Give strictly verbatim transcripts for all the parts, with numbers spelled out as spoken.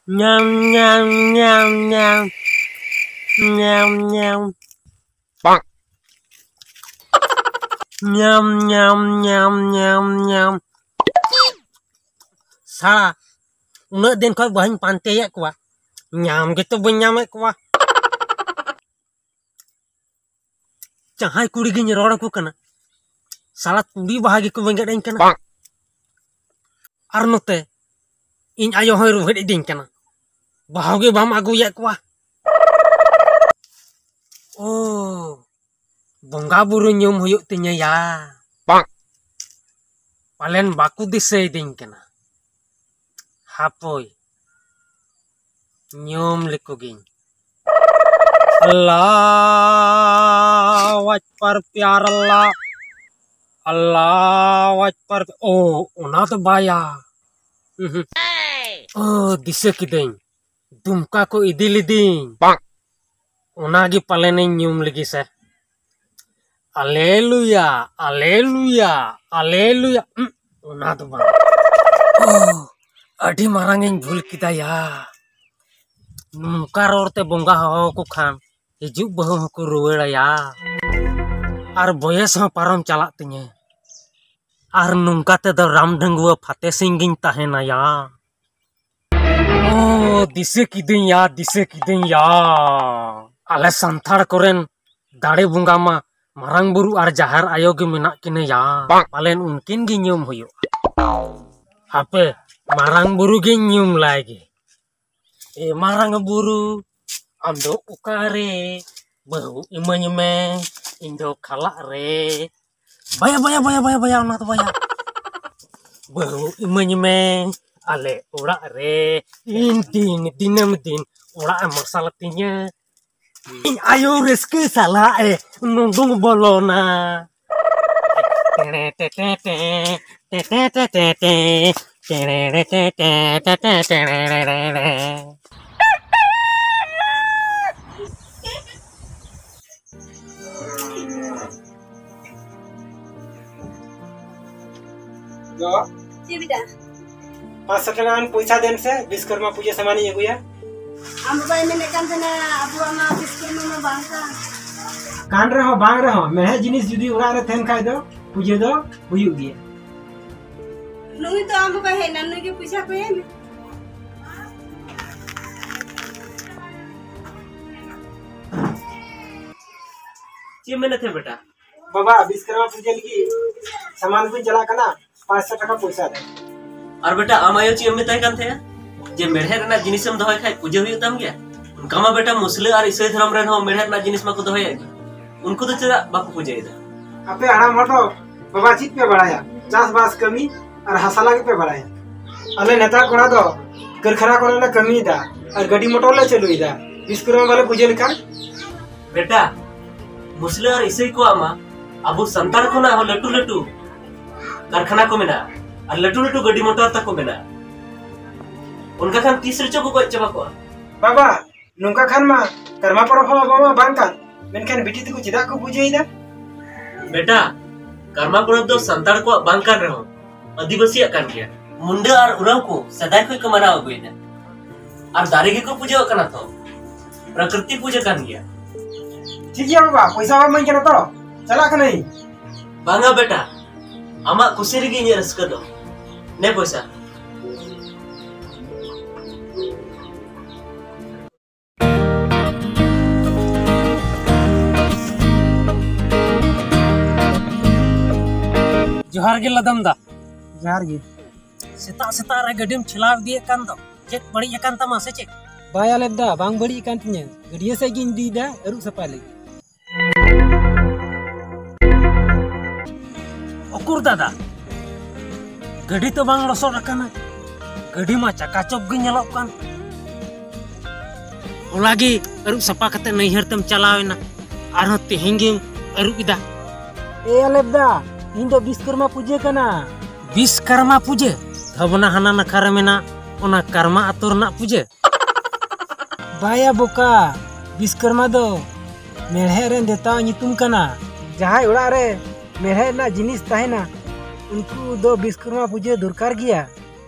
ᱧᱟᱢ, ᱧᱟᱢ, ᱧᱟᱢ, ᱧᱟᱢ᱾ ᱧᱟᱢ, ᱧᱟᱢ᱾ ᱧᱟᱢ, ᱧᱟᱢ, ᱧᱟᱢ, ᱧᱟᱢ, ᱧᱟᱢ᱾ ᱥᱟᱲᱟ, ᱩᱱᱟᱹᱜ ᱫᱤᱱ ᱠᱷᱚᱱ ᱵᱟᱹᱦᱩᱧ ᱯᱟᱱᱛᱮᱭᱮᱫ ᱠᱚᱣᱟ, ᱧᱟᱢ ᱜᱮᱛᱚ ᱵᱟᱹᱧ ᱧᱟᱢᱮᱫ ᱠᱚᱣᱟ᱾ ᱡᱟᱦᱟᱸᱭ ᱠᱩᱲᱤ ᱜᱤᱧ ᱨᱚᱲ ᱟᱠᱚ ᱠᱟᱱᱟ, ᱥᱟᱞᱟ ᱛᱩᱲᱤ ᱵᱟᱦᱟ ᱜᱮᱠᱚ ᱵᱮᱸᱜᱮᱫ ᱟᱹᱧ ᱠᱟᱱᱟ᱾ ᱟᱨ ᱱᱚᱛᱮ ᱤᱧ ᱟᱭᱳ ᱦᱚᱸᱭ ᱨᱩᱦᱮᱫ ᱤᱫᱤᱧ ᱠᱟᱱᱟ, ᱵᱟᱹᱦᱩ ᱜᱮ ᱵᱟᱢ ᱟᱹᱜᱩᱭᱮᱫ ᱠᱚᱣᱟ᱾ ᱳ, ᱵᱚᱸᱜᱟ ᱵᱩᱨᱩ ᱧᱩᱢ ᱦᱩᱭᱩᱜ ᱛᱤᱧᱟᱹ ᱭᱟ᱾ ᱯᱟᱞᱮᱱ ᱵᱟᱠᱚ ᱫᱤᱥᱟᱹᱭᱤᱫᱤᱧ ᱠᱟᱱᱟ᱾ ᱦᱟᱯᱳᱭ, ᱧᱩᱢ ᱞᱮᱠᱚ ᱜᱤᱧ᱾ ᱟᱞᱞᱟᱦᱩ ᱟᱠᱵᱟᱨ, ᱯᱭᱟᱨ ᱟᱞᱞᱟᱦ᱾ ᱟᱞᱞᱟᱦᱩ ᱟᱠᱵᱟᱨ᱾ ᱳ, ᱚᱱᱟ ᱫᱚ ᱵᱟᱭᱟ᱾ ᱩᱦᱩ᱾ ᱳ, ᱫᱤᱥᱟᱹ ᱠᱤᱫᱟᱹᱧ᱾ ᱫᱩᱢᱠᱟ ᱠᱚ ᱤᱫᱤ ᱞᱤᱫᱤᱧ᱾ ᱚᱱᱟ ᱜᱮ ᱯᱟᱞᱮᱱᱤᱧ ᱧᱩᱢ ᱞᱮᱜᱮ ᱥᱮ᱾ ᱟᱞᱮᱞᱩᱭᱟ, ᱟᱞᱮᱞᱩᱭᱟ, ᱟᱞᱮᱞᱩᱭᱟ᱾ ᱩᱸᱜ, ᱚᱱᱟ ᱫᱚ ᱵᱟᱝ᱾ ᱳ, ᱟᱹᱰᱤ ᱢᱟᱨᱟᱝ ᱤᱧ ᱵᱷᱩᱞ ᱠᱮᱫᱟ ᱭᱟ᱾ ᱱᱚᱝᱠᱟ ᱨᱚᱲ ᱛᱮ ᱵᱚᱸᱜᱟ ᱦᱚᱦᱚ ᱟᱠᱚ ᱠᱷᱟᱱ ᱦᱤᱡᱩᱜ ᱵᱟᱹᱦᱩ ᱦᱚᱸᱠᱚ ᱨᱩᱣᱟᱹᱲᱟᱭᱟ᱾ ᱟᱨ ᱵᱚᱭᱮᱥ ᱦᱚᱸ ᱯᱟᱨᱚᱢ ᱪᱟᱞᱟᱜ ᱛᱤᱧᱟᱹ᱾ ᱟᱨ ᱱᱚᱝᱠᱟ ᱛᱮᱫᱚ ᱨᱟᱢ ᱰᱟᱺᱜᱩᱣᱟᱹ ᱯᱷᱟᱛᱮ ᱥᱤᱝ ᱜᱤᱧ ᱛᱟᱦᱮᱱᱟᱭᱟ᱾ ᱳ, ᱫᱤᱥᱟᱹ ᱠᱤᱫᱟᱹᱧ ᱭᱟ, ᱫᱤᱥᱟᱹ ᱠᱤᱫᱟᱹᱧ ᱭᱟ᱾ ᱟᱞᱮ ᱥᱟᱱᱛᱟᱲ ᱠᱚᱨᱮᱱ ᱫᱟᱲᱮ ᱵᱚᱸᱜᱟ ᱢᱟ ᱢᱟᱨᱟᱝ ᱵᱩᱨᱩ ᱟᱨ ᱡᱟᱦᱮᱨ ᱟᱭᱳ ᱜᱮ ᱢᱮᱱᱟᱜ ᱠᱤᱱᱟᱹ ᱭᱟ᱾ ᱯᱟᱞᱮᱱ ᱩᱱᱠᱤᱱ ᱜᱮ ᱧᱩᱢ ᱦᱩᱭᱩᱜᱼᱟ᱾ ᱦᱟᱯᱮ, ᱢᱟᱨᱟᱝ ᱵᱩᱨᱩ ᱜᱤᱧ ᱧᱩᱢ ᱞᱟᱭ ᱜᱮ᱾ ᱮ ᱢᱟᱨᱟᱝ ᱵᱩᱨᱩ, ᱟᱢ ᱫᱚ ᱚᱠᱟᱨᱮ? ᱵᱟᱹᱦᱩ ᱤᱢᱟᱹᱧ ᱢᱮ, ᱤᱧ ᱫᱚ ᱠᱷᱟᱞᱟᱜ ᱨᱮ᱾ ᱵᱟᱭᱟ, ᱵᱟᱭᱟ, ᱵᱟᱭᱟ, ᱵᱟᱭᱟ, ᱵᱟᱭᱟ, ᱚᱱᱟ ᱫᱚ ᱵᱟᱭᱟ᱾ ᱵᱟᱹᱦᱩ ᱤᱢᱟᱹᱧ ᱢᱮ, ᱟᱞᱮ ᱚᱲᱟᱜ ᱨᱮ᱾ ᱤᱧ ᱫᱤᱱ, ᱫᱤᱱᱟᱹᱢ ᱫᱤᱱ ᱚᱲᱟᱜ ᱮ ᱢᱟᱨᱥᱟᱞ ᱛᱤᱧᱟᱹ᱾ ᱤᱧ ᱟᱭᱳ ᱨᱟᱹᱥᱠᱟᱹ ᱥᱟᱞᱟᱜ ᱮ ᱱᱩᱰᱩᱝ ᱵᱚᱞᱚᱱᱟ᱾ ᱪᱮᱫ ᱵᱮᱴᱟ? ᱯᱟᱸᱪᱥᱚ ᱴᱟᱠᱟ ᱜᱟᱱ ᱯᱚᱭᱥᱟ ᱫᱮᱱ ᱥᱮ, ᱵᱤᱥᱠᱚᱨᱢᱟ ᱯᱩᱡᱟᱹ ᱥᱟᱢᱟᱱᱤᱧ ᱟᱹᱜᱩᱭᱟ᱾ ᱟᱢ ᱵᱟᱵᱟᱭ ᱢᱮᱱᱮᱫ ᱠᱟᱱ ᱛᱟᱦᱮᱱᱟ, ᱟᱵᱚᱣᱟᱜ ᱢᱟ ᱵᱤᱥᱠᱚᱨᱢᱟ ᱢᱟ ᱵᱟᱝ ᱠᱟᱱ᱾ ᱠᱟᱱ ᱨᱮᱦᱚᱸ ᱵᱟᱝ ᱨᱮᱦᱚᱸ, ᱢᱮᱬᱦᱮᱫ ᱡᱤᱱᱤᱥ ᱡᱩᱫᱤ ᱚᱲᱟᱜ ᱨᱮ ᱛᱟᱦᱮᱱ ᱠᱷᱟᱡ ᱫᱚ ᱯᱩᱡᱟᱹ ᱫᱚ ᱦᱩᱭᱩᱜ ᱜᱮᱭᱟ᱾ ᱱᱩᱭ ᱫᱚ ᱟᱢ ᱵᱟᱵᱟᱭ ᱦᱮᱡ ᱮᱱᱟ, ᱱᱩᱭ ᱜᱮ ᱯᱚᱭᱥᱟ ᱠᱚᱭ ᱮᱢ᱾ ᱪᱮᱫ ᱮᱢ ᱢᱮᱱᱮᱫ ᱛᱟᱦᱮᱸ ᱵᱮᱴᱟ? ᱵᱟᱵᱟ, ᱵᱤᱥᱠᱚᱨᱢᱟ ᱯᱩᱡᱟᱹ ᱞᱟᱹᱜᱤᱫ ᱥᱟᱢᱟᱱ ᱠᱚᱧ ᱪᱟᱞᱟᱜ ᱠᱟᱱᱟ, ᱯᱟᱸᱪᱥᱚ ᱴᱟᱠᱟ ᱯᱚᱭᱥᱟ ᱫᱮ᱾ ᱟᱨ ᱵᱮᱴᱟ, ᱟᱢ ᱟᱭᱳ ᱪᱮᱫ ᱮᱢ ᱢᱮᱛᱟᱭ ᱠᱟᱱ ᱛᱟᱦᱮᱸᱟ ᱡᱮ ᱢᱮᱲᱦᱮᱫ ᱨᱮᱱᱟᱜ ᱡᱤᱱᱤᱥᱮᱢ ᱫᱚᱦᱚᱭ ᱠᱷᱟᱡ ᱯᱩᱡᱟᱹ ᱦᱩᱭᱩᱜ ᱛᱟᱢ ᱜᱮᱭᱟ? ᱚᱱᱠᱟ ᱢᱟ ᱵᱮᱴᱟ, ᱢᱩᱥᱞᱟᱹ ᱟᱨ ᱤᱥᱟᱹᱭ ᱫᱷᱚᱨᱚᱢ ᱨᱮᱱ ᱦᱚᱸ ᱢᱮᱲᱦᱮᱫ ᱨᱮᱱᱟᱜ ᱡᱤᱱᱤᱥ ᱢᱟᱠᱚ ᱫᱚᱦᱚᱭᱮᱫ ᱜᱮ, ᱩᱱᱠᱩ ᱫᱚ ᱪᱮᱫᱟᱜ ᱵᱟᱠᱚ ᱯᱩᱡᱟᱹᱭᱮᱫᱟ? ᱟᱯᱮ ᱦᱟᱲᱟᱢ ᱦᱚᱲ ᱫᱚ ᱵᱟᱵᱟ ᱪᱮᱫ ᱯᱮ ᱵᱟᱲᱟᱭᱟ? ᱪᱟᱥᱵᱟᱥ ᱠᱟᱹᱢᱤ ᱟᱨ ᱦᱟᱥᱟ ᱞᱟᱹᱜᱤᱫ ᱯᱮ ᱵᱟᱲᱟᱭᱟ᱾ ᱟᱞᱮ ᱱᱮᱛᱟᱨ ᱠᱚᱲᱟ ᱫᱚ ᱠᱟᱹᱨᱠᱷᱟᱱᱟ ᱠᱚᱨᱮ ᱞᱮ ᱠᱟᱹᱢᱤᱭᱮᱫᱟ ᱟᱨ ᱜᱟᱹᱰᱤ ᱢᱚᱴᱚᱨ ᱞᱮ ᱪᱟᱹᱞᱩᱭᱮᱫᱟ, ᱵᱤᱥᱠᱚᱨᱢᱟ ᱵᱟᱞᱮ ᱯᱩᱡᱟᱹ ᱞᱮᱠᱷᱟᱱ? ᱵᱮᱴᱟ, ᱢᱩᱥᱞᱟᱹ ᱟᱨ ᱤᱥᱟᱹᱭ ᱠᱚᱣᱟᱜ ᱢᱟ ᱟᱵᱚ ᱥᱟᱱᱛᱟᱲ ᱠᱷᱚᱱᱟᱜ ᱦᱚᱸ ᱞᱟᱹᱴᱩ ᱞᱟᱹᱴᱩ ᱠᱟᱨᱠᱷᱟᱱᱟ ᱠᱚ ᱢᱮᱱᱟᱜᱼᱟ ᱟᱨ ᱞᱟᱹᱴᱩ ᱞᱟᱹᱴᱩ ᱜᱟᱹᱰᱤ ᱢᱚᱴᱚᱨ ᱛᱟᱠᱚ ᱢᱮᱱᱟᱜᱼᱟ᱾ ᱚᱱᱠᱟ ᱠᱷᱟᱱ ᱛᱤᱥ ᱨᱮᱪᱚ ᱠᱚ ᱜᱚᱡ ᱪᱟᱵᱟ ᱠᱚᱜᱼᱟ᱾ ᱵᱟᱵᱟ, ᱱᱚᱝᱠᱟ ᱠᱷᱟᱱ ᱢᱟ ᱠᱟᱨᱢᱟ ᱯᱚᱨᱚᱵᱽ ᱦᱚᱸ ᱟᱵᱚ ᱢᱟ ᱵᱟᱝ ᱠᱟᱱ, ᱢᱮᱱᱠᱷᱟᱱ ᱵᱤᱴᱤ ᱛᱟᱠᱚ ᱪᱮᱫᱟᱜ ᱠᱚ ᱯᱩᱡᱟᱹᱭᱮᱫᱟ? ᱵᱮᱴᱟ, ᱠᱟᱨᱢᱟ ᱯᱚᱨᱚᱵᱽ ᱫᱚ ᱥᱟᱱᱛᱟᱲ ᱠᱚᱣᱟᱜ ᱵᱟᱝ ᱠᱟᱱ ᱨᱮᱦᱚᱸ ᱟᱹᱫᱤᱵᱟᱹᱥᱤᱭᱟᱜ ᱠᱟᱱ ᱜᱮᱭᱟ᱾ ᱢᱩᱱᱰᱟᱹ ᱟᱨ ᱩᱨᱟᱣ ᱠᱚ ᱥᱮᱫᱟᱭ ᱠᱷᱚᱱ ᱠᱚ ᱢᱟᱱᱟᱣ ᱟᱹᱜᱩᱭᱮᱫᱟ᱾ ᱟᱨ ᱫᱟᱨᱮ ᱜᱮᱠᱚ ᱯᱩᱡᱟᱹᱣᱟᱜ ᱠᱟᱱᱟ ᱛᱚ, ᱯᱨᱚᱠᱨᱤᱛᱤ ᱯᱩᱡᱟᱹ ᱠᱟᱱ ᱜᱮᱭᱟ᱾ ᱴᱷᱤᱠ ᱜᱮᱭᱟ ᱵᱟᱵᱟ, ᱯᱚᱭᱥᱟ ᱵᱟᱢ ᱤᱢᱟᱹᱧ ᱠᱟᱱᱟ ᱛᱚ, ᱪᱟᱞᱟᱜ ᱠᱟᱹᱱᱟᱹᱧ᱾ ᱵᱟᱝᱟ ᱵᱮᱴᱟ, ᱟᱢᱟᱜ ᱠᱩᱥᱤ ᱨᱮᱜᱮ ᱤᱧᱟᱹᱜ ᱨᱟᱹᱥᱠᱟᱹ ᱫᱚ᱾ ᱱᱮ ᱯᱚᱭᱥᱟ᱾ ᱡᱚᱦᱟᱨ ᱜᱮ ᱞᱟᱫᱟᱢ ᱫᱟ᱾ ᱡᱚᱦᱟᱨ ᱜᱮ᱾ ᱥᱮᱛᱟᱜ ᱥᱮᱛᱟᱜ ᱨᱮ ᱜᱟᱹᱰᱤᱢ ᱪᱷᱮᱞᱟᱣ ᱤᱫᱤᱭᱮᱫ ᱠᱟᱱ ᱫᱚ, ᱪᱮᱫ ᱵᱟᱹᱲᱤᱡ ᱟᱠᱟᱱ ᱛᱟᱢᱟ ᱥᱮ ᱪᱮᱫ? ᱵᱟᱭ ᱟᱞᱮᱫ ᱫᱟ, ᱵᱟᱝ ᱵᱟᱹᱲᱤᱡ ᱟᱠᱟᱱ ᱛᱤᱧᱟᱹ, ᱜᱟᱹᱰᱭᱟᱹ ᱥᱮᱫ ᱜᱤᱧ ᱤᱫᱤᱭᱮᱫᱟ ᱟᱹᱨᱩᱵ ᱥᱟᱯᱷᱟᱭ ᱞᱟᱹᱜᱤᱫ᱾ ᱩᱠᱩᱨ ᱫᱟᱫᱟ, ᱜᱟᱹᱰᱤ ᱛᱚ ᱵᱟᱝ ᱞᱚᱥᱚᱫ ᱟᱠᱟᱱᱟ, ᱜᱟᱹᱰᱤ ᱢᱟ ᱪᱟᱠᱟ ᱪᱚᱠ ᱜᱮ ᱧᱮᱞᱚᱜ ᱠᱟᱱ᱾ ᱦᱚᱞᱟ ᱜᱮ ᱟᱹᱨᱩᱵ ᱥᱟᱯᱷᱟ ᱠᱟᱛᱮ ᱱᱟᱹᱭᱦᱟᱹᱨ ᱛᱮᱢ ᱪᱟᱞᱟᱣ ᱮᱱᱟ, ᱟᱨᱦᱚᱸ ᱛᱮᱦᱮᱧ ᱜᱮᱢ ᱟᱹᱨᱩᱵ ᱮᱫᱟ᱾ ᱮ ᱟᱞᱮᱫ ᱫᱟ, ᱤᱧ ᱫᱚ ᱵᱤᱥᱠᱚᱨᱢᱟ ᱯᱩᱡᱟᱹ ᱠᱟᱱᱟ᱾ ᱵᱤᱥᱠᱚᱨᱢᱟ ᱯᱩᱡᱟᱹ? ᱛᱷᱟᱵᱚᱱᱟ ᱦᱟᱱᱟ ᱱᱟᱠᱷᱟ ᱨᱮ ᱢᱮᱱᱟᱜ ᱚᱱᱟ ᱠᱟᱨᱢᱟ ᱟᱛᱳ ᱨᱮᱱᱟᱜ ᱯᱩᱡᱟᱹ? ᱵᱟᱭᱟ ᱵᱚᱠᱟ, ᱵᱤᱥᱠᱚᱨᱢᱟ ᱫᱚ ᱢᱮᱲᱦᱮᱫ ᱨᱮᱱ ᱫᱮᱵᱛᱟᱣᱟᱜ ᱧᱩᱛᱩᱢ ᱠᱟᱱᱟ᱾ ᱡᱟᱦᱟᱸᱭ ᱚᱲᱟᱜ ᱨᱮ ᱢᱮᱲᱦᱮᱫ ᱨᱮᱱᱟᱜ ᱡᱤᱱᱤᱥ ᱛᱟᱦᱮᱱᱟ, ᱩᱱᱠᱩ ᱫᱚ ᱵᱤᱥᱠᱚᱨᱢᱟ ᱯᱩᱡᱟᱹ ᱫᱚᱨᱠᱟᱨ ᱜᱮᱭᱟ᱾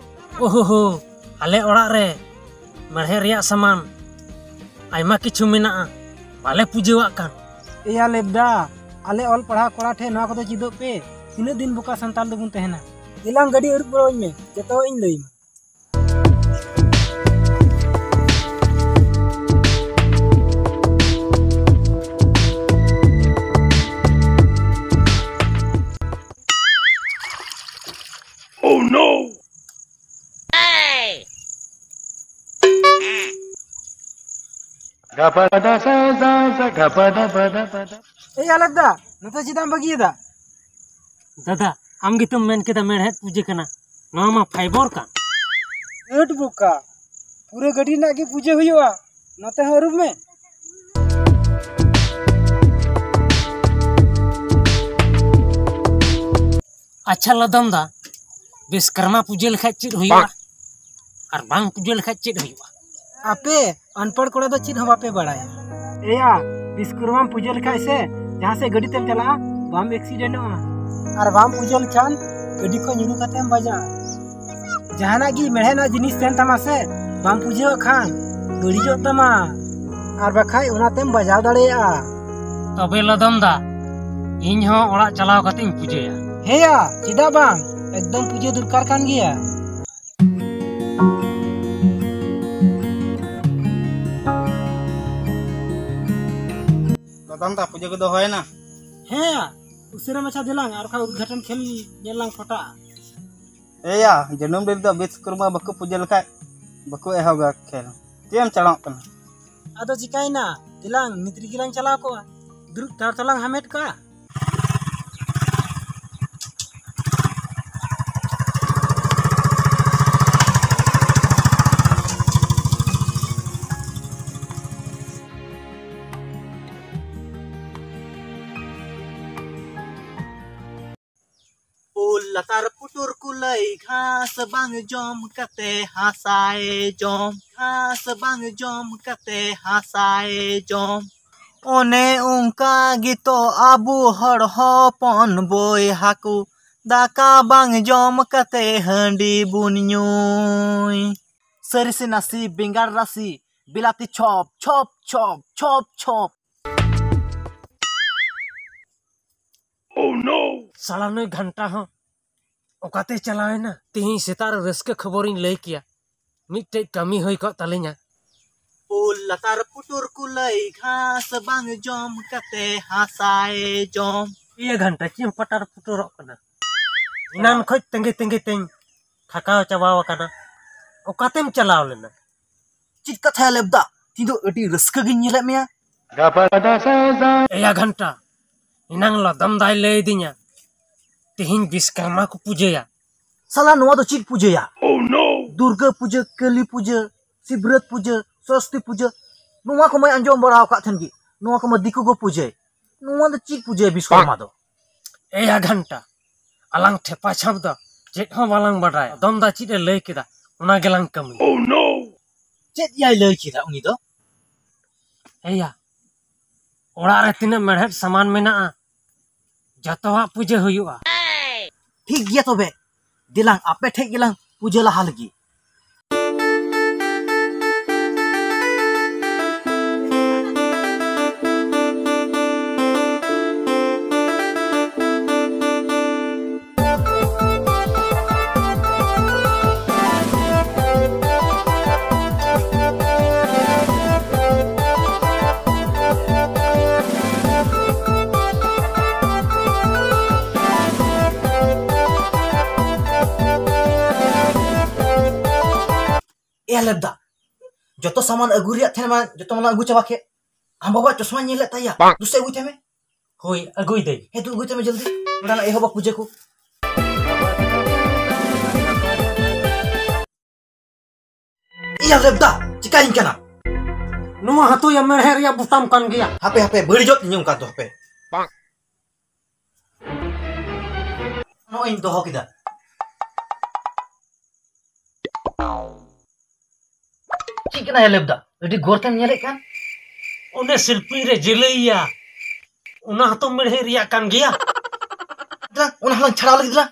ᱳᱦᱳ ᱦᱳ, ᱟᱞᱮ ᱚᱲᱟᱜ ᱨᱮ ᱢᱮᱲᱦᱮᱫ ᱨᱮᱭᱟᱜ ᱥᱟᱢᱟᱱ ᱟᱭᱢᱟ ᱠᱤᱪᱷᱩ ᱢᱮᱱᱟᱜᱼᱟ, ᱵᱟᱞᱮ ᱯᱩᱡᱟᱹᱣᱟᱜ ᱠᱟᱱ᱾ ᱮᱭᱟ ᱞᱮᱵᱫᱟ, ᱟᱞᱮ ᱚᱞ ᱯᱟᱲᱦᱟᱣ ᱠᱚᱲᱟ ᱴᱷᱮᱱ ᱱᱚᱣᱟ ᱠᱚᱫᱚ ᱪᱮᱫᱚᱜ ᱯᱮ᱾ ᱛᱤᱱᱟᱹᱜ ᱫᱤᱱ ᱵᱚᱠᱟ ᱥᱟᱱᱛᱟᱲ ᱫᱚᱵᱚᱱ ᱛᱟᱦᱮᱱᱟ? ᱫᱮᱞᱟᱝ ᱜᱟᱹᱰᱤ ᱟᱹᱨᱩᱵ ᱜᱚᱲᱚᱧ ᱢᱮ, ᱡᱚᱛᱚᱣᱟᱜ ᱤᱧ ᱞᱟᱹᱭ ᱟᱢᱟ᱾ Oh no! ᱮᱭ ᱟᱞᱮᱫ ᱫᱟ, ᱱᱚᱛᱮ ᱪᱮᱫᱟᱜ ᱮᱢ ᱵᱟᱹᱜᱤᱭᱮᱫᱟ? ᱫᱟᱫᱟ, ᱟᱢ ᱜᱮᱛᱚᱢ ᱢᱮᱱ ᱠᱮᱫᱟ ᱢᱮᱲᱦᱮᱫ ᱯᱩᱡᱟᱹ ᱠᱟᱱᱟ, ᱱᱚᱣᱟ ᱢᱟ ᱯᱷᱟᱭᱵᱚᱨ ᱠᱟᱱ᱾ ᱟᱹᱰ ᱵᱚᱠᱟ, ᱯᱩᱨᱟᱹ ᱜᱟᱹᱰᱤ ᱨᱮᱱᱟᱜ ᱜᱮ ᱯᱩᱡᱟᱹ ᱦᱩᱭᱩᱜᱼᱟ, ᱱᱚᱛᱮ ᱦᱚᱸ ᱟᱹᱨᱩᱵ ᱢᱮ᱾ ᱟᱪᱪᱷᱟ ᱞᱚᱫᱚᱢ ᱫᱟ, ᱵᱤᱥᱠᱚᱨᱢᱟ ᱯᱩᱡᱟᱹ ᱞᱮᱠᱷᱟᱡ ᱪᱮᱫ ᱦᱩᱭᱩᱜᱼᱟ? ᱟᱨ ᱵᱟᱝ ᱯᱩᱡᱟᱹ ᱞᱮᱠᱷᱟᱡ ᱪᱮᱫ ᱦᱩᱭᱩᱜᱼᱟ? ᱟᱯᱮ ᱚᱱᱯᱚᱲ ᱠᱚᱲᱟ ᱫᱚ ᱪᱮᱫ ᱦᱚᱸ ᱵᱟᱯᱮ ᱵᱟᱲᱟᱭᱟ᱾ ᱮᱭᱟ, ᱵᱤᱥᱠᱚᱨᱢᱟᱢ ᱯᱩᱡᱟᱹ ᱞᱮᱠᱷᱟᱡ ᱥᱮ, ᱡᱟᱦᱟᱸ ᱥᱮᱫ ᱜᱟᱹᱰᱤ ᱛᱮᱢ ᱪᱟᱞᱟᱜᱼᱟ, ᱵᱟᱢ ᱮᱠᱥᱤᱰᱮᱱᱴᱚᱜᱼᱟ᱾ ᱟᱨ ᱵᱟᱢ ᱯᱩᱡᱟᱹ ᱞᱮᱠᱷᱟᱱ ᱜᱟᱹᱰᱤ ᱠᱷᱚᱱ ᱧᱩᱨᱩ ᱠᱟᱛᱮᱢ ᱵᱟᱡᱟᱜᱼᱟ᱾ ᱡᱟᱦᱟᱱᱟᱜ ᱜᱮ ᱢᱮᱲᱦᱮᱫ ᱨᱮᱱᱟᱜ ᱡᱤᱱᱤᱥ ᱛᱟᱦᱮᱱ ᱛᱟᱢᱟ ᱥᱮ, ᱵᱟᱢ ᱯᱩᱡᱟᱹᱣᱟᱜ ᱠᱷᱟᱱ ᱵᱟᱹᱲᱤᱡᱚᱜ ᱛᱟᱢᱟ᱾ ᱟᱨ ᱵᱟᱠᱷᱟᱡ ᱚᱱᱟᱛᱮᱢ ᱵᱟᱡᱟᱣ ᱫᱟᱲᱮᱭᱟᱜᱼᱟ᱾ ᱛᱚᱵᱮ ᱞᱚᱫᱚᱢ ᱫᱟ, ᱤᱧ ᱦᱚᱸ ᱚᱲᱟᱜ ᱪᱟᱞᱟᱣ ᱠᱟᱛᱮᱧ ᱯᱩᱡᱟᱹᱭᱟ᱾ ᱦᱮᱸᱭᱟ, ᱪᱮᱫᱟᱜ ᱵᱟᱝ? ᱮᱠᱫᱚᱢ ᱯᱩᱡᱟᱹ ᱫᱚᱨᱠᱟᱨ ᱠᱟᱱ ᱜᱮᱭᱟ᱾ ᱞᱚᱫᱚᱢ ᱫᱟ, ᱯᱩᱡᱟᱹ ᱠᱚᱫᱚ ᱦᱩᱭᱮᱱᱟ? ᱦᱮᱸᱭᱟ, ᱩᱥᱟᱹᱨᱟ ᱢᱟᱪᱷᱟ ᱫᱮᱞᱟᱝ, ᱟᱨ ᱵᱟᱠᱷᱟᱡ ᱩᱫᱽᱜᱷᱟᱴᱚᱱ ᱠᱷᱮᱞ ᱧᱮᱞ ᱞᱟᱝ ᱯᱷᱚᱴᱟᱜᱼᱟ᱾ ᱮᱭᱟ, ᱡᱟᱹᱱᱩᱢ ᱰᱟᱹᱨ ᱫᱚ ᱵᱤᱥᱠᱚᱨᱢᱟ ᱵᱟᱠᱚ ᱯᱩᱡᱟᱹ ᱞᱮᱠᱷᱟᱡ ᱵᱟᱠᱚ ᱮᱦᱚᱵᱟ ᱠᱷᱮᱞ᱾ ᱪᱮᱫ ᱮᱢ ᱪᱟᱞᱟᱜ ᱠᱟᱱᱟ? ᱟᱫᱚ ᱪᱤᱠᱟᱭᱮᱱᱟ? ᱫᱮᱞᱟᱝ, ᱱᱤᱛ ᱨᱮᱜᱮ ᱞᱟᱝ ᱪᱟᱞᱟᱣ ᱠᱚᱜᱼᱟ᱾ ᱫᱩᱲᱩᱵ ᱴᱷᱟᱶ ᱛᱟᱞᱟᱝ ᱦᱟᱢᱮᱴ ᱠᱟᱜᱼᱟ᱾ ᱩᱞ ᱞᱟᱛᱟᱨ ᱯᱩᱴᱩᱨ ᱠᱩᱞᱟᱹᱭ, ᱜᱷᱟᱥ ᱵᱟᱝ ᱡᱚᱢ ᱠᱟᱛᱮ ᱦᱟᱥᱟᱭ ᱡᱚᱢ, ᱜᱷᱟᱥ ᱵᱟᱝ ᱡᱚᱢ ᱠᱟᱛᱮ ᱦᱟᱥᱟᱭ ᱡᱚᱢ᱾ ᱚᱱᱮ ᱚᱱᱠᱟ ᱜᱮᱛᱚ ᱟᱵᱚ ᱦᱚᱲ ᱦᱚᱯᱚᱱ ᱵᱚᱭᱦᱟ ᱠᱚ, ᱫᱟᱠᱟ ᱵᱟᱝ ᱡᱚᱢ ᱠᱟᱛᱮ ᱦᱟᱺᱰᱤ ᱵᱚᱱ ᱧᱩᱭ᱾ ᱥᱟᱹᱨᱤ ᱥᱮ ᱱᱟᱥᱮ, ᱵᱮᱸᱜᱟᱲ ᱨᱟᱥᱮ, ᱵᱤᱞᱟᱛᱤ ᱪᱚᱯ, ᱪᱚᱯ, ᱪᱚᱯ, ᱪᱚᱯ, ᱪᱚᱯ᱾ Oh no! ᱥᱟᱞᱟ ᱱᱩᱭ ᱜᱷᱟᱱᱴᱟ ᱦᱚᱸ ᱚᱠᱟᱛᱮ ᱪᱟᱞᱟᱣᱮᱱᱟ? ᱛᱤᱦᱤᱧ ᱥᱮᱛᱟᱜ ᱨᱮ ᱨᱟᱹᱥᱠᱟᱹ ᱠᱷᱚᱵᱚᱨᱤᱧ ᱞᱟᱹᱭ ᱠᱮᱭᱟ, ᱢᱤᱫᱴᱮᱡ ᱠᱟᱹᱢᱤ ᱦᱩᱭ ᱠᱚᱜ ᱛᱟᱹᱞᱤᱧᱟ᱾ ᱩᱞ ᱞᱟᱛᱟᱨ ᱯᱩᱴᱩᱨ ᱠᱩᱞᱟᱹᱭ, ᱜᱷᱟᱥ ᱵᱟᱝ ᱡᱚᱢ ᱠᱟᱛᱮ ᱦᱟᱥᱟᱭ ᱡᱚᱢ᱾ ᱤᱭᱟᱹ ᱜᱷᱟᱱᱴᱟ, ᱪᱮᱫ ᱮᱢ ᱯᱟᱴᱟᱨ ᱯᱩᱴᱩᱨᱚᱜ ᱠᱟᱱᱟ? ᱮᱱᱟᱱ ᱠᱷᱚᱡ ᱛᱮᱸᱜᱮ ᱛᱮᱸᱜᱮ ᱛᱮᱧ ᱛᱷᱟᱠᱟᱣ ᱪᱟᱵᱟᱣ ᱟᱠᱟᱱᱟ᱾ ᱚᱠᱟᱛᱮᱢ ᱪᱟᱞᱟᱣ ᱞᱮᱱᱟ? ᱪᱮᱫ ᱠᱟᱛᱷᱟᱭᱟ ᱞᱮᱵᱫᱟ? ᱛᱤᱦᱤᱧ ᱫᱚ ᱟᱹᱰᱤ ᱨᱟᱹᱥᱠᱟᱹ ᱜᱤᱧ ᱧᱮᱞᱮᱫ ᱢᱮᱭᱟ᱾ ᱮᱭᱟ ᱜᱷᱟᱱᱴᱟ, ᱮᱱᱟᱝ ᱞᱚᱫᱚᱢ ᱫᱟᱭ ᱞᱟᱹᱭ ᱫᱤᱧᱟ, ᱛᱤᱦᱤᱧ ᱵᱤᱥᱠᱚᱨᱢᱟ ᱠᱚ ᱯᱩᱡᱟᱹᱭᱟ᱾ ᱥᱟᱞᱟ, ᱱᱚᱣᱟ ᱫᱚ ᱪᱮᱫ ᱯᱩᱡᱟᱹᱭᱟ? ᱫᱩᱨᱜᱟᱹ ᱯᱩᱡᱟᱹ, ᱠᱟᱹᱞᱤ ᱯᱩᱡᱟᱹ, ᱥᱤᱵᱨᱟᱹᱛ ᱯᱩᱡᱟᱹ, ᱥᱚᱨᱚᱥᱚᱛᱤ ᱯᱩᱡᱟᱹ, ᱱᱚᱣᱟ ᱠᱚᱢᱟᱧ ᱟᱸᱡᱚᱢ ᱵᱟᱲᱟ ᱟᱠᱟᱫ ᱛᱟᱦᱮᱱ ᱜᱮ᱾ ᱱᱚᱣᱟ ᱠᱚᱢᱟ ᱫᱤᱠᱩ ᱠᱚ ᱯᱩᱡᱟᱹᱭ᱾ ᱱᱚᱣᱟ ᱫᱚ ᱪᱮᱫ ᱯᱩᱡᱟᱹᱭᱟ ᱵᱤᱥᱠᱚᱨᱢᱟ ᱫᱚ? ᱮᱭᱟ ᱜᱷᱟᱱᱴᱟ, ᱟᱞᱟᱝ ᱴᱷᱮᱯᱟ ᱪᱷᱟᱯ ᱫᱚ ᱪᱮᱫ ᱦᱚᱸ ᱵᱟᱞᱟᱝ ᱵᱟᱰᱟᱭᱟ᱾ ᱫᱚᱢ ᱫᱟ ᱪᱮᱫ ᱮ ᱞᱟᱹᱭ ᱠᱮᱫᱟ, ᱚᱱᱟ ᱜᱮᱞᱟᱝ ᱠᱟᱹᱢᱤᱭᱟ᱾ ᱪᱮᱫ ᱭᱟᱭ ᱞᱟᱹᱭ ᱠᱮᱫᱟ ᱩᱱᱤ ᱫᱚ? ᱮᱭᱟ, ᱚᱲᱟᱜ ᱨᱮ ᱛᱤᱱᱟᱹᱜ ᱢᱮᱲᱦᱮᱫ ᱥᱟᱢᱟᱱ ᱢᱮᱱᱟᱜᱼᱟ, ᱡᱚᱛᱚᱣᱟᱜ ᱯᱩᱡᱟᱹ ᱦᱩᱭᱩᱜᱼᱟ᱾ ᱴᱷᱤᱠ ᱜᱮᱭᱟ ᱛᱚᱵᱮ, ᱫᱮᱞᱟᱝ ᱟᱯᱮ ᱴᱷᱮᱡ ᱜᱮᱞᱟᱝ ᱯᱩᱡᱟᱹ ᱞᱟᱦᱟ ᱞᱮᱜᱮ᱾ ᱮ ᱞᱮᱵᱫᱟ, ᱡᱚᱛᱚ ᱥᱟᱢᱟᱱ ᱟᱹᱜᱩ ᱨᱮᱭᱟᱜ ᱛᱟᱦᱮᱱ ᱢᱟ, ᱡᱚᱛᱚ ᱢᱟᱞᱟᱝ ᱟᱹᱜᱩ ᱪᱟᱵᱟ ᱠᱮᱫ᱾ ᱟᱢ ᱵᱟᱵᱟᱣᱟᱜ ᱪᱚᱥᱢᱟᱧ ᱧᱮᱞᱮᱫ ᱛᱟᱭᱟ, ᱫᱩᱥᱮ ᱟᱹᱜᱩᱭ ᱛᱟᱭ ᱢᱮ᱾ ᱦᱳᱭ, ᱟᱹᱜᱩᱭ ᱫᱟᱹᱧ᱾ ᱦᱮᱸ, ᱛᱚ ᱟᱹᱜᱩᱭ ᱛᱟᱭ ᱢᱮ ᱡᱚᱞᱫᱤ, ᱱᱚᱰᱮ ᱞᱟᱝ ᱮᱦᱚᱵᱟ ᱯᱩᱡᱟᱹ ᱠᱚ᱾ ᱤᱭᱟ ᱞᱮᱵᱫᱟ, ᱪᱤᱠᱟᱹᱭᱤᱧ ᱠᱟᱱᱟ? ᱱᱚᱣᱟ ᱦᱚᱸᱛᱚ ᱭᱟ ᱢᱮᱲᱦᱮᱫ ᱨᱮᱭᱟᱜ ᱵᱳᱛᱟᱢ ᱠᱟᱱ ᱜᱮᱭᱟ᱾ ᱦᱟᱯᱮ, ᱦᱟᱯᱮ, ᱵᱟᱹᱲᱤᱡᱚᱜ ᱛᱤᱧᱟᱹ ᱚᱱᱠᱟ ᱫᱚ, ᱦᱟᱯᱮ᱾ ᱱᱚᱜᱼᱚᱭ ᱤᱧ ᱫᱚᱦᱚ ᱠᱮᱫᱟ᱾ ᱪᱮᱫ ᱠᱟᱱᱟ ᱭᱟ ᱞᱮᱵᱫᱟ? ᱟᱹᱰᱤ ᱜᱚᱨᱛᱮᱢ ᱧᱮᱞᱮᱫ ᱠᱟᱱ᱾ ᱚᱱᱮ ᱥᱤᱞᱯᱤᱧ ᱨᱮ ᱡᱮᱞᱮᱭᱟ, ᱚᱱᱟ ᱦᱚᱸᱛᱚ ᱢᱮᱲᱦᱮᱫ ᱨᱮᱭᱟᱜ ᱠᱟᱱ ᱜᱮᱭᱟ᱾ ᱚᱱᱟ ᱦᱚᱸᱞᱟᱝ ᱪᱷᱟᱲᱟᱣ ᱞᱟᱹᱜᱤᱫ ᱞᱟᱝ᱾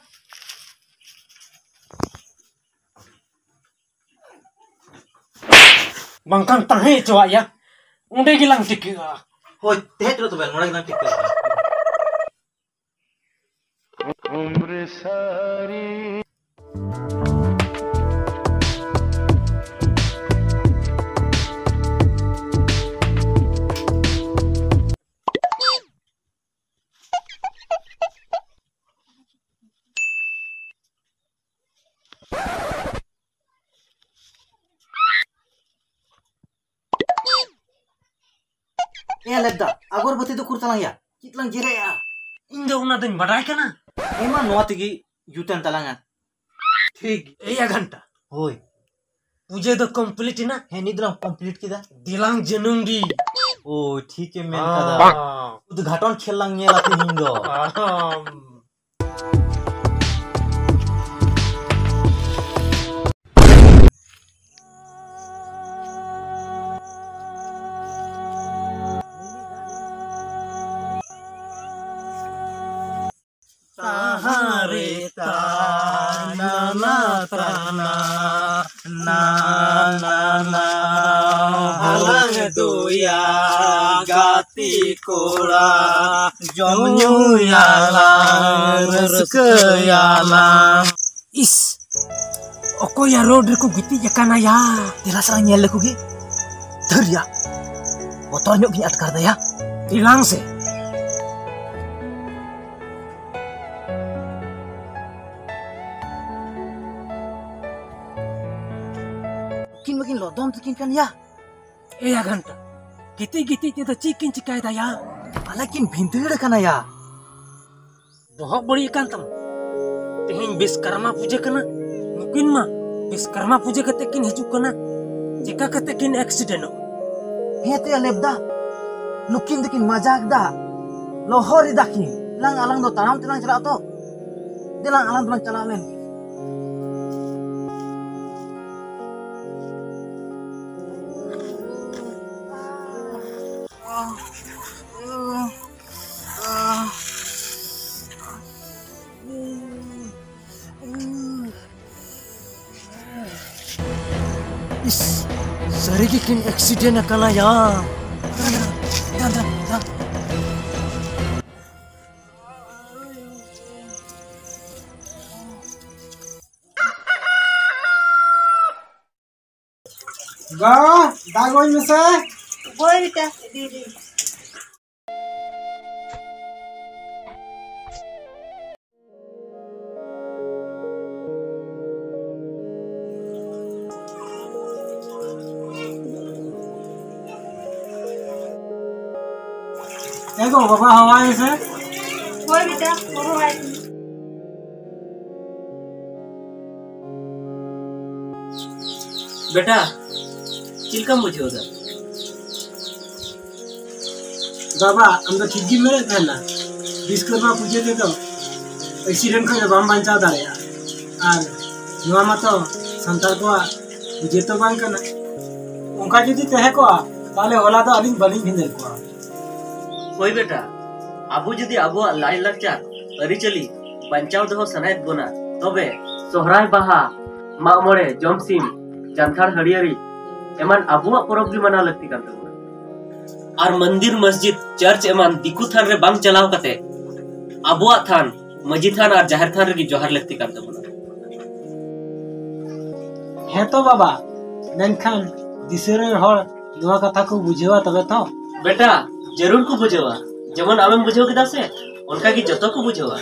ᱵᱟᱝᱠᱷᱟᱱ ᱛᱟᱦᱮᱸ ᱦᱚᱪᱚᱣᱟᱜ ᱭᱟ, ᱚᱸᱰᱮ ᱜᱮᱞᱟᱝ ᱴᱤᱠᱟᱹᱜᱼᱟ᱾ ᱦᱳᱭ, ᱛᱟᱦᱮᱸ ᱦᱚᱪᱚ ᱛᱚᱵᱮ, ᱱᱚᱰᱮ ᱜᱮᱞᱟᱝ ᱴᱤᱠᱟᱹᱜᱼᱟ᱾ ᱮ ᱞᱮᱫᱟ, ᱟᱜᱚᱨᱵᱟᱹᱛᱤ ᱫᱚ ᱩᱠᱩᱨ ᱛᱟᱞᱟᱝ ᱭᱟ? ᱪᱮᱫ ᱞᱟᱝ ᱡᱮᱨᱮᱜᱼᱟ? ᱤᱧ ᱫᱚ ᱚᱱᱟ ᱫᱚᱧ ᱵᱟᱰᱟᱭ ᱠᱟᱱᱟ᱾ ᱮᱢᱟ, ᱱᱚᱣᱟ ᱛᱮᱜᱮ ᱡᱩᱛᱮᱱ ᱛᱟᱞᱟᱝᱟ᱾ ᱴᱷᱤᱠ, ᱮᱭᱟ ᱜᱷᱟᱱᱴᱟ᱾ ᱦᱳᱭ᱾ ᱯᱩᱡᱟᱹ ᱫᱚ complete ᱮᱱᱟ? ᱦᱮᱸ, ᱱᱤᱛ ᱫᱚᱞᱟᱝ complete ᱠᱮᱫᱟ᱾ ᱫᱮᱞᱟᱝ ᱡᱟᱹᱱᱩᱢ ᱰᱤ᱾ ᱳ, ᱴᱷᱤᱠ ᱮᱢ ᱢᱮᱱ ᱠᱟᱫᱟ᱾ ᱦᱚᱸ᱾ ᱩᱫᱽᱜᱷᱟᱴᱚᱱ ᱠᱷᱮᱞ ᱞᱟᱝ ᱧᱮᱞᱟ ᱛᱮᱦᱮᱧ ᱫᱚ᱾ ᱦᱚᱸ᱾ ᱛᱟᱦᱟᱸ ᱨᱮ ᱛᱟᱱᱟ ᱛᱟᱱᱟ, ᱱᱟ ᱱᱟ ᱱᱟ, ᱦᱟᱞᱟᱝ ᱫᱚᱭᱟ ᱜᱟᱛᱮ ᱠᱚᱲᱟ, ᱡᱚᱢ ᱧᱩᱭᱟᱞᱟᱝ, ᱨᱟᱹᱥᱠᱟᱹᱭᱟᱞᱟᱝ᱾ ᱤᱥ, ᱚᱠᱚᱭᱟ road ᱨᱮᱠᱚ ᱜᱤᱛᱤᱡ ᱟᱠᱟᱱᱟ ᱭᱟ? ᱫᱮᱞᱟ ᱥᱟᱞᱟᱝ ᱧᱮᱞ ᱞᱮᱠᱚ ᱜᱮ᱾ ᱫᱷᱟᱹᱨ ᱭᱟ, ᱵᱚᱛᱚᱨ ᱧᱚᱜ ᱜᱤᱧ ᱟᱴᱠᱟᱨ ᱫᱟ ᱭᱟ᱾ ᱫᱮᱞᱟᱝ ᱥᱮ᱾ ᱩᱱᱠᱤᱱ ᱢᱟᱠᱤᱱ ᱞᱚᱫᱚᱢ ᱛᱟᱹᱠᱤᱱ ᱠᱟᱱ ᱭᱟ᱾ ᱮᱭᱟ ᱜᱷᱟᱱᱴᱟ, ᱜᱤᱛᱤᱡ ᱜᱤᱛᱤᱡ ᱛᱮᱫᱚ ᱪᱮᱫ ᱠᱤᱱ ᱪᱤᱠᱟᱭ ᱫᱟ ᱭᱟ? ᱟᱞᱮ ᱠᱤᱱ ᱵᱷᱤᱸᱫᱟᱹᱲ ᱠᱟᱱᱟ ᱭᱟ᱾ ᱵᱚᱦᱚᱜ ᱵᱟᱹᱲᱤᱡ ᱟᱠᱟᱱ ᱛᱟᱢᱟ᱾ ᱛᱮᱦᱮᱧ ᱵᱤᱥᱠᱚᱨᱢᱟ ᱯᱩᱡᱟᱹ ᱠᱟᱱᱟ, ᱱᱩᱠᱤᱱ ᱢᱟ ᱵᱤᱥᱠᱚᱨᱢᱟ ᱯᱩᱡᱟᱹ ᱠᱟᱛᱮ ᱠᱤᱱ ᱦᱤᱡᱩᱜ ᱠᱟᱱᱟ, ᱪᱮᱠᱟ ᱠᱟᱛᱮ ᱠᱤᱱ accidentᱚᱜ? ᱦᱮᱸ ᱛᱮᱭᱟ ᱞᱮᱵᱫᱟ, ᱱᱩᱠᱤᱱ ᱫᱚᱠᱤᱱ ᱢᱟᱡᱟᱠ ᱫᱟ, ᱞᱚᱦᱚᱨ ᱮᱫᱟ ᱠᱤᱱ᱾ ᱫᱮᱞᱟᱝ ᱟᱞᱟᱝ ᱫᱚ ᱛᱟᱲᱟᱢ ᱛᱮᱞᱟᱝ ᱪᱟᱞᱟᱜᱼᱟ ᱛᱚ, ᱫᱮᱞᱟᱝ ᱟᱞᱟᱝ ᱫᱚᱞᱟᱝ ᱪᱟᱞᱟᱣ ᱞᱮᱱ ᱜᱮ᱾ ᱥᱟᱹᱨᱤ ᱜᱮ ᱠᱤᱱ ᱮᱠᱥᱤᱰᱮᱱᱴ ᱟᱠᱟᱱᱟ ᱭᱟ᱾ ᱵᱟ, ᱫᱟᱜ ᱟᱹᱜᱩᱧ ᱢᱮᱥᱮ᱾ ᱦᱳᱭ ᱵᱮᱴᱟ, ᱤᱫᱤᱭᱮᱫᱟᱹᱧ᱾ ᱮ ᱜᱚ, ᱵᱟᱵᱟ ᱦᱚᱦᱚᱣᱟᱭ ᱢᱮᱥᱮ᱾ ᱦᱳᱭ ᱵᱮᱴᱟ, ᱦᱚᱦᱚᱣᱟᱭ ᱢᱮ᱾ ᱵᱮᱴᱟ, ᱪᱮᱫ ᱞᱮᱠᱟᱢ ᱵᱩᱡᱷᱟᱹᱣ ᱮᱫᱟ? ᱵᱟᱵᱟ, ᱟᱢ ᱫᱚ ᱴᱷᱤᱠ ᱜᱮᱢ ᱢᱮᱱᱮᱫ ᱛᱟᱦᱮᱱᱟ᱾ ᱵᱤᱥᱠᱚᱨᱢᱟ ᱯᱩᱡᱟᱹ ᱛᱮᱫᱚ ᱮᱠᱥᱤᱰᱮᱱᱴ ᱠᱷᱚᱱ ᱫᱚ ᱵᱟᱢ ᱵᱟᱧᱪᱟᱣ ᱫᱟᱲᱮᱭᱟᱜᱼᱟ᱾ ᱟᱨ ᱱᱚᱣᱟ ᱢᱟᱛᱚ ᱥᱟᱱᱛᱟᱲ ᱠᱚᱣᱟᱜ ᱯᱩᱡᱟᱹ ᱛᱚ ᱵᱟᱝ ᱠᱟᱱᱟ᱾ ᱚᱱᱠᱟ ᱡᱩᱫᱤ ᱛᱟᱦᱮᱸ ᱠᱚᱜᱼᱟ, ᱛᱟᱦᱚᱞᱮ ᱦᱚᱞᱟ ᱫᱚ ᱟᱹᱞᱤᱧ ᱵᱟᱹᱞᱤᱧ ᱵᱷᱤᱸᱫᱟᱹᱲ ᱠᱚᱜᱼᱟ᱾ ᱦᱳᱭ ᱵᱮᱴᱟ, ᱟᱵᱚ ᱡᱩᱫᱤ ᱟᱵᱚᱣᱟᱜ ᱞᱟᱭᱼᱞᱟᱠᱪᱟᱨ ᱟᱹᱨᱤᱪᱟᱹᱞᱤ ᱵᱟᱧᱪᱟᱣ ᱫᱚᱦᱚ ᱥᱟᱱᱟᱭᱮᱫ ᱵᱚᱱᱟ, ᱛᱚᱵᱮ ᱥᱚᱦᱨᱟᱭ, ᱵᱟᱦᱟ, ᱢᱟᱜ ᱢᱚᱬᱮ, ᱡᱚᱢᱥᱤᱢ, ᱡᱟᱱᱛᱷᱟᱲ ᱦᱟᱹᱨᱭᱟᱹᱲᱤ ᱮᱢᱟᱱ ᱟᱵᱚᱣᱟᱜ ᱯᱚᱨᱚᱵᱽ ᱜᱮ ᱢᱟᱱᱟᱣ ᱞᱟᱹᱠᱛᱤ ᱠᱟᱱ ᱛᱟᱵᱚᱱᱟ᱾ ᱟᱨ ᱢᱚᱱᱫᱤᱨ, ᱢᱚᱥᱡᱤᱫ, ᱪᱟᱨᱪ ᱮᱢᱟᱱ ᱫᱤᱠᱩ ᱛᱷᱟᱱ ᱨᱮ ᱵᱟᱝ ᱪᱟᱞᱟᱣ ᱠᱟᱛᱮ ᱟᱵᱚᱣᱟᱜ ᱛᱷᱟᱱ, ᱢᱟᱹᱡᱷᱤ ᱛᱷᱟᱱ ᱟᱨ ᱡᱟᱦᱮᱨ ᱛᱷᱟᱱ ᱨᱮᱜᱮ ᱡᱚᱦᱟᱨ ᱞᱟᱹᱠᱛᱤ ᱠᱟᱱ ᱛᱟᱵᱚᱱᱟ᱾ ᱦᱮᱸ ᱛᱚ ᱵᱟᱵᱟ, ᱢᱮᱱᱠᱷᱟᱱ ᱫᱤᱥᱚᱢ ᱨᱮᱱ ᱦᱚᱲ ᱱᱚᱣᱟ ᱠᱟᱛᱷᱟ ᱠᱚ ᱵᱩᱡᱷᱟᱹᱣᱟ ᱛᱚᱵᱮ ᱛᱚ? ᱵᱮᱴᱟ, ᱡᱟᱹᱨᱩᱲ ᱠᱚ ᱵᱩᱡᱷᱟᱹᱣᱟ᱾ ᱡᱮᱢᱚᱱ ᱟᱢᱮᱢ ᱵᱩᱡᱷᱟᱹᱣ ᱠᱮᱫᱟ ᱥᱮ, ᱚᱱᱠᱟ ᱜᱮ ᱡᱚᱛᱚ ᱠᱚ ᱵᱩᱡᱷᱟᱹᱣᱟ᱾